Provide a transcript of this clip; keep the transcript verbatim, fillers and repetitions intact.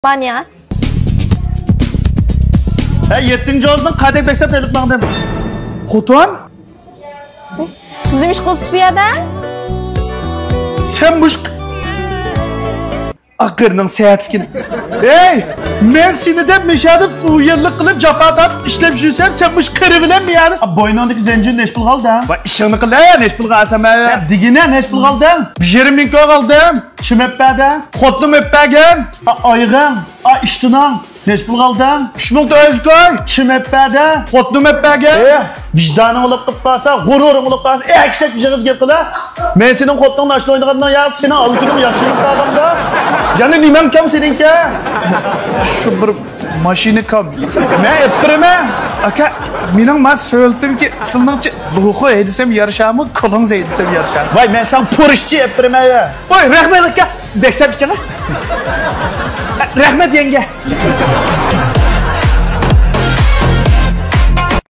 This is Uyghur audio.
بانيا. ھە، يەتتىنچى ئاۋازنىڭ قايتىپ بەكسەپ تېلىپ ماڭدىم. خوتۇن؟ سىز نېمە ئىش قىلىسىز بۇ يەردە؟ سەن مۇشۇ ئاقىرنىڭ سەتلىكىنى. ھەي، مەن سېنى دەپ مەشەدە فۇيەرلىك قىلىپ جاپا تارتىپ ئىشلەپ يۈرسەم، سەن مۇشۇ قېرى بىلەن بۇ يەردە. بوينۇڭدىكى زەنجىر نەچ پۇلغا ئالدىڭ؟ ۋاي، ئىشىڭنى قىل، ھە، نەچ پۇلغا ئالسام، ھە. دېگىنە نەچ پۇلغا ئالدىڭ؟ بىر يېرىم مىڭ كويغا ئالدىم. شىمەپپەدە. خوتۇنۇم ئەپپەگەن. ئايغاڭ. ئا، ئىشتىنىڭ نەچ پۇلغا ئالدىڭ؟ ئۈچ مىڭ تۆت يۈز كوي. كىم ئەپپەدە؟ خوتۇنۇم ئەپپەگەن. ئېھ، ۋىجدانىڭ ئۇلۇپ قىلىپ قالسا، غۇرۇرۇڭ ئۇلۇپ قالسا، ئەكىشتەك بىر ئېغىز گەپ قىلا. مەن سېنىڭ خوتۇنۇڭنى ئاشۇ ئوينىغاندا يا سېنىڭ ئالتۇنۇڭ ياخشى يۈرۈپ قالغاندا. يەنە نېمەڭ كەم سېنىڭكى؟ شۇ بىر ماشىنا كەم. مەن ئېلىپ بېرىمەن. ئاكا، مېنىڭ ما سۆلىتىمكى سىلنىڭچە لوخۇ ھەيدىسەم يارىشامۇ، كولىڭىز ھەيدىسەم يارىشامۇ؟ ۋاي، مەن ساڭا پورشىچە ئېلىپ بېرىمەن يا. ۋاي، رەھمەت ئاكا. بەك سەپ ئىچىڭە. رەھمەت يەڭگە.